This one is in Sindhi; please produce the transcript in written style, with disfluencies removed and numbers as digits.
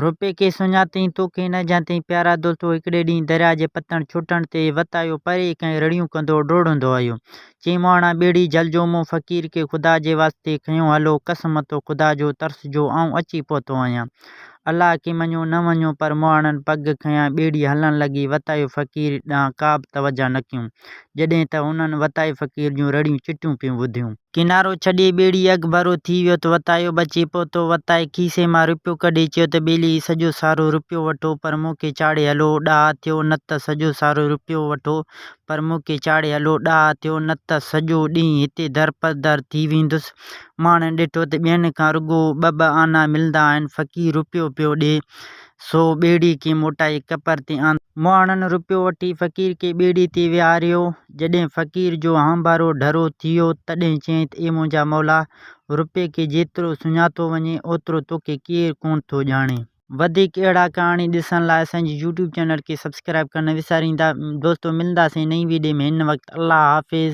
روپي کي سڃاتئين، توکي نه ڄاتئين. پيارا دوستو! هڪڙي ڏينهن درياء جي پتڻ ڇٽڻ تي وتايو پري کان ئي رڙيون ڪندو ڊوڙندو آيو. چيائين، مهاڻا ٻيڙي جهلجو، مون فقير کي خدا جي واسطي کنيو هلو، قسم اٿو خدا جو ترسجو، آئون اچي پهتو آهيان. الله کي مڃو نه مڃو پر مهاڻن پڳ کنيا، ٻيڙي هلڻ لڳي، وتايو فقير ڏانهن ڪابه توجهه نه ڪيائون، جڏهن ته هنن وتايي فقير جون رڙيون چٽيون پيون ٻڌيون. ڪنارو ڇڏي ٻيڙي اڳڀرو ٿي ويو ته وتايو به اچي پهتو. وتائي کيسي مان رپيو ڪڍي چيو ته ٻيلي هي سڄو سارو رپيو وٺو پر مون کي چاڙهي هلو، ڏاها ٿيو نه ته سڄو سارو رپيو وٺو پر مون کي چاڙهي هلو، ڏاها ٿيو نه ته سڄو ڏينهن هتي درپدر ٿي ويندس. ماڻهن ڏٺو ته ٻين کان رڳو ٻه ٻه آنا ملندا آهن، فقير رپيو پيو ڏئي، سو ٻيڙي کي موٽائي ڪپر تي آندو. مهاڻن رپيو وٺي فقير کي ٻيڙي تي ويهاريو. جڏهن فقير جو هانڀارو ڍرو ٿيو، تڏهن چيائين ته اي منهنجا مولا! رپئي کي جيترو سڃاتو وڃي، اوترو توکي ڪير ڪونه ٿو ڄاڻي. وڌيڪ اهڙا ڪهاڻي ڏسڻ لاء اسان جي يوٽيوب چينل کي سبسڪرائب ڪرڻ نه وساريندا. دوستو ملنداسين نئين ويڊيو ۾ هن وقت الله حافظ.